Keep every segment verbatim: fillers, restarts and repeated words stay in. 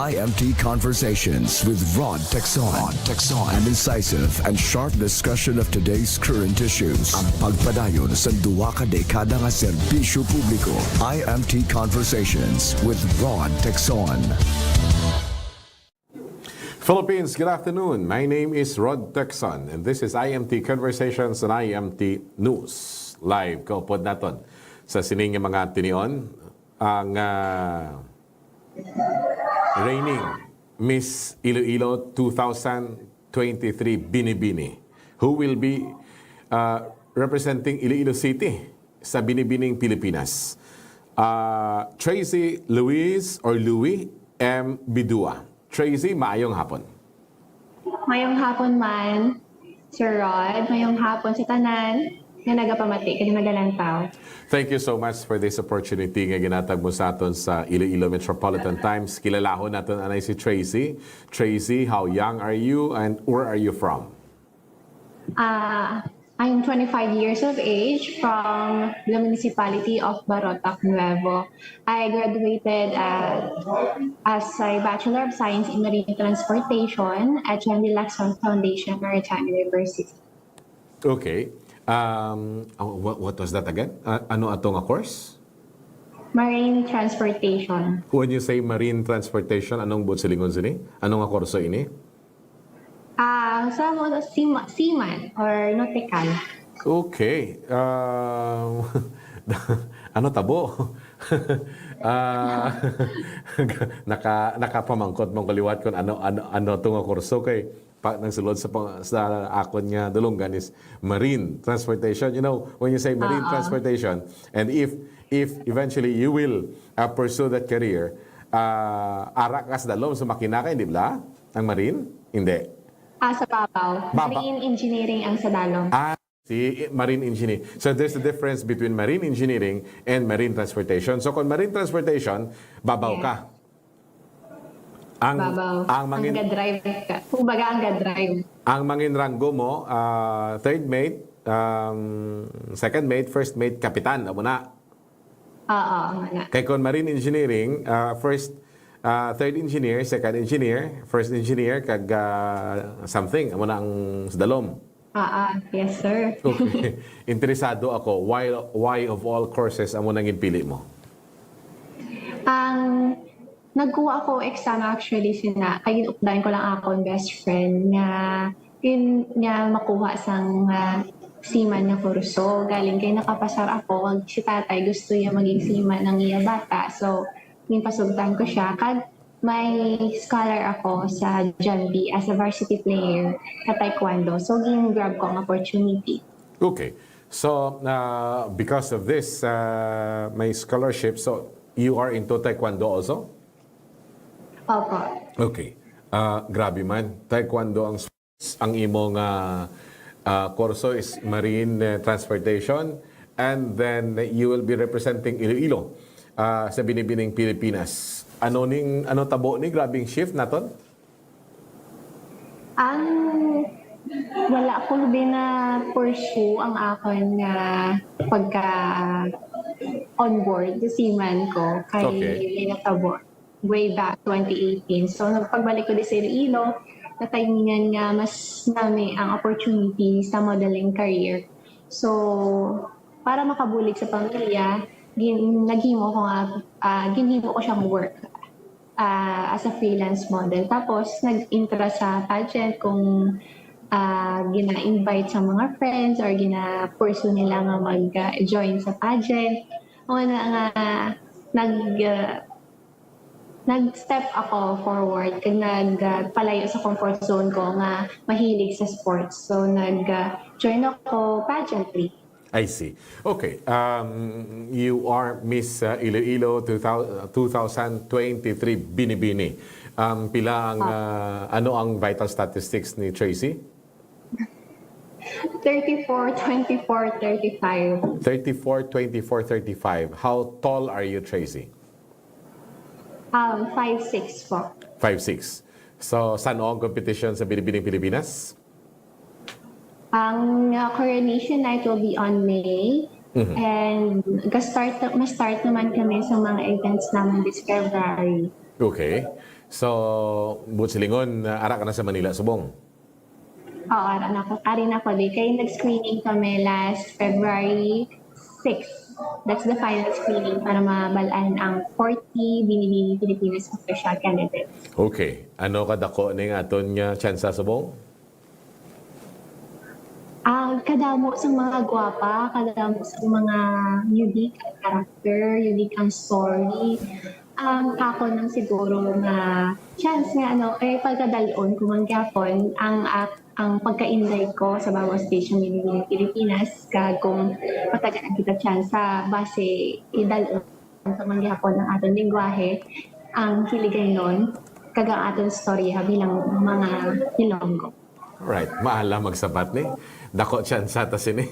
I M T Conversations with Rod Texon. Rod Texon. An incisive and sharp discussion of today's current issues. Ang pagpadayon sa duwa ka dekada nga serbisyo publiko. I M T Conversations with Rod Texon. Philippines, good afternoon. My name is Rod Texon, and this is I M T Conversations and I M T News. Live kaupod naton sa sining nga mga tinion ang, ah, reigning Miss Iloilo two thousand twenty-three Binibini, who will be, ah, representing Iloilo City sa Binibining Pilipinas. Ah, Tracy Louise or Louie M Bidua. Tracy, maayong hapon. Mayong hapon man, Sir Rod. Mayong hapon sa tanan nga nagapamati kag nagalantaw. Thank you so much for this opportunity nga ginatag mo sa aton sa Iloilo Metropolitan Times. Kilalahon naton anay si Tracy. Tracy, how young are you and where are you from? Ah, I'm twenty-five years of age from the municipality of Barotac Nuevo. I graduated, uh, as a Bachelor of Science in Marine Transportation at John D. Lacson Foundation, Maritime University. Okay. Um, oh, what, what was that again? Ah, ano ato nga course? Marine Transportation. When you say marine transportation, anong buot silingon sini? Ano nga kurso ini? Ah, sa mo, seama-, seaman or nautical. Okay. Um, ano tabo? Ah, naka-, nakapamangkot man ko liwat kung ano, ano, ano to nga kurso kay pa, nagsulod sa pang-, sa akon nga dulonggan is marine transportation. You know, when you say marine Oo. transportation, and if, if eventually you will, uh, pursue that career, uh, ara ka sa dalom sa makina ka, hindi ba? Ang marine? Hindi. Ah, sa babaw. Baba- Marine engineering ang sa dalom. Ah, si marine engineering. So there's a difference between marine engineering and marine transportation. So kung marine transportation, babaw Yes. ka. Ang, Babaw. ang mangin-, Ang ga-drive ka. Kumbaga, ang ga-drive. Ang mangin ranggo mo, ah, third mate, um, second mate, first mate, kapitan, amo na. Oo, amo na. Kay kon marine engineering, ah, first, ah, third engineer, second engineer, first engineer, kag, ah, something, amo na ang sa dalom. Ah, ah, yes, sir. Okay. Interesado ako. Why, why of all courses amo nang ginpili mo? Ang nagkuha ako exam actually sina, kay ginupdan ko lang akon best friend nga yun nga makuha sang, ah, seaman nga kurso. Galing kay nakapasar ako, kag si tatay gusto niya maging seaman ang iya bata. So, ginpasugtan ko siya. Kag may scholar ako sa John B as a varsity player sa taekwondo. So, gin-grab ko ang opportunity. Okay. So, uh, because of this, uh, may scholarship, so you are into taekwondo also? Opo. Okay. Uh, grabe man. Taekwondo ang sports, ang imo nga, uh, kurso is marine, uh, transportation, and then you will be representing Iloilo, uh, sa Binibining Pilipinas. Ano ning, ano tabo ni? Grabing shift naton? Ang wala ko din na pursue ang akon nga pagka on board sa seaman ko kay Okay. may natabo way back twenty eighteen. So, nagpagbalik ko di sa Iloilo, nataginan nga mas nami ang opportunity sa modeling career. So, para makabulig sa pamilya, gin-, naghimo ko nga, ah, ginhimo ko siyang work, ah, as a freelance model. Tapos, nag-intra sa pageant kung, ah, gina-invite sa mga friends or gina-pursue nila nga mag, ah, join sa pageant. Mao na nga nag, ah, nag-step ako forward kag nag, ah, palayo sa comfort zone ko nga mahilig sa sports. So, nag, ah, join ako pageantry. I see. Okay. Um, you are Miss, uh, Iloilo two thousand, two thousand twenty-three Binibini. Um, pila ang, Ah. uh, ano ang vital statistics ni Tracy? Thirty-four, twenty-four, thirty-five. Thirty-four, twenty-four, thirty-five. How tall are you, Tracy? Um, five six po. Five six. So, san-o ang competition sa Binibining Pilipinas? Ang, uh, coronation night will be on May. Mhm. And ga-start, ma-start naman kami sa mga events namin this February. Okay. So, buot silingon, ah, ara ka na sa Manila subong? Oo, ara na ko. Ari na ko, di. Kay nag-screening kami last February six. That's the final screening para mabalaan ang forty Binibini Pilipinas official candidates. Okay. Ano kadako ning aton nga tsansa subong? Ang kadamo sa mga gwapa, kadamo sa mga unique ang character, unique ang story. Ang ako nang siguro nga chance nga ano, kay pagkadalon ko man gyapon ang ak-, ang pagkainday ko sa bawat station in Pilipinas, kag kung matagaan kita chance sa base idalon sa man gyapon ang aton lingwahe, ang hiligaynon, kag ang aton istorya bilang mga Ilonggo. Right, maalam magsabat ni. Dako tsansa ta sini.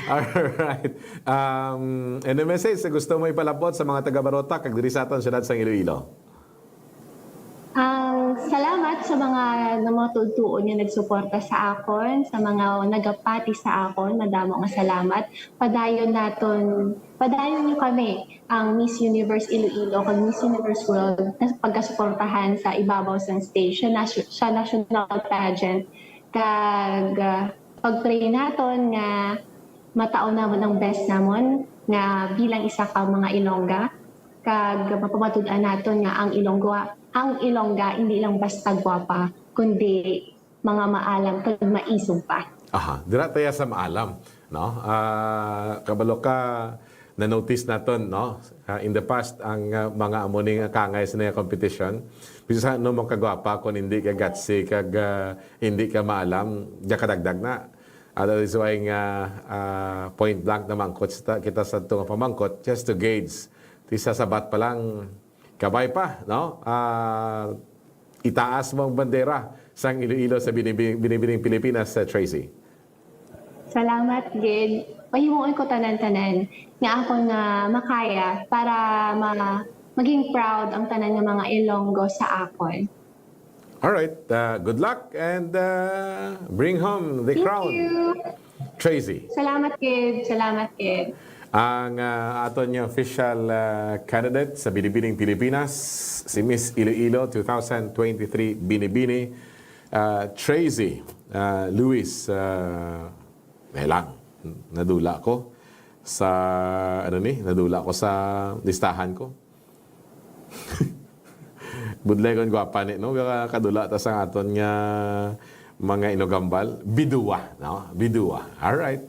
Alright. Um, any message sa gusto mo ipalabot sa mga taga Barotac kag diri sa aton siyudad sang Iloilo? Ang salamat sa mga, nga mga tutuon nga nagsuporta sa akon, sa mga nagapati sa akon, madamo nga salamat. Padayon naton, padayon niyo kami, ang Miss Universe Iloilo kag Miss Universe World, sa pagkasuportahan sa ibabaw sang stage sa nation-, sa national pageant. Kag, ah, pag-pray naton nga mataon namon ang best namon nga bilang isa ka mga Ilongga, kag mapamatud-an naton nga ang Ilongga, ang Ilongga hindi lang basta gwapa, kundi mga maalam kag maisog pa. Aha, dira ta ya sa maalam, no? Ah, kabalo ka, na-notice naton, no? Ah, in the past, ang, ah, mga amo ni nga kangay sa nga competition, bisan ano mo kagwapa, kung hindi ka gutsy, kag, ah, hindi ka maalam, diya kadagdag na. Ah, that is why nga, ah, point blank na mangkot sa ta-, kita sa tunga pamangkot, just to gauge. Ti sa sabat pa lang, kabay pa, no? Ah, itaas mo ang bandera sang Iloilo sa Binibi-, Binibining Pilipinas, sa Tracy. Salamat gid. Pahimuon ko tanan-tanan nga ako nga makaya para ma-, maging proud ang tanan nga mga Ilonggo sa akon. All right. Uh, good luck and, uh, bring home the Thank crown. You. Tracy. Salamat gid. Salamat gid. Ang, uh, aton nga official, uh, candidate sa Binibining Pilipinas, si Miss Iloilo two thousand twenty-three Binibini, uh, Tracy, uh, Luis, uh, eh lang, nadula ko sa, ano ni, nadula ko sa listahan ko. Budlay kon gwapa ni, no? Kaya kadula ta sa aton nga mga inugambal. Biduwa, no? Biduwa. All right.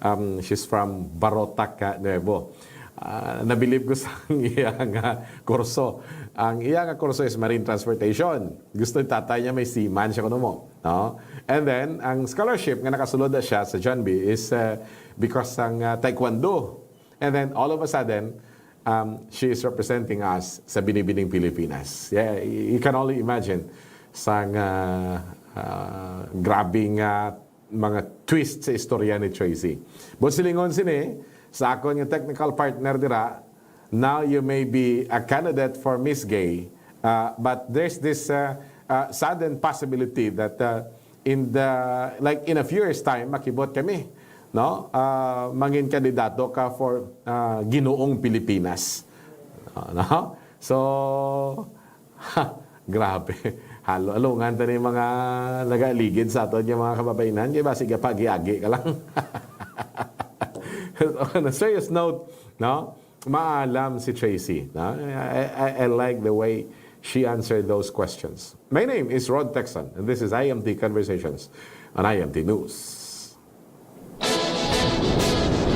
Um, she's from Barotac, uh, Nuevo. Ah, nabilib ko sa iya nga kurso. Ang iya nga kurso is marine transportation. Gusto ni tatay niya may seaman siya kuno mo, no? And then, ang scholarship nga nakasulod na siya sa John B is, uh, because sang, uh, taekwondo. And then, all of a sudden, um, she is representing us sa Binibining Pilipinas. Yeah, y-, you can only imagine sang, uh, uh, grabing, uh, mga twist sa istorya ni Tracy. But silingon sini, sa akon nga technical partner dira, now you may be a candidate for Miss Gay, uh, but there's this, uh, uh, sudden possibility that, uh, in the, like, in a few years time, makibot kami, no? Uh, mangin kandidato ka for, uh, Ginoong Pilipinas. Uh, no? So, ha, grabe. Halo, alungan ta ni mga nagaligid sa aton nga mga kababainan, kay basi gapagiagi ka lang. On a serious note, no? Maalam si Tracy, no? I, I, I like the way she answered those questions. My name is Rod Texon, and this is I M T Conversations on I M T News.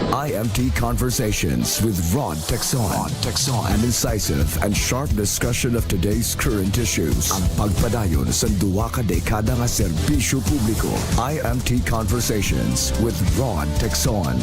I M T Conversations with Rod Texon. Rod Texon. An incisive and sharp discussion of today's current issues. Ang pagpadayon sa duwa ka dekada nga serbisyo publiko. I M T Conversations with Rod Texon.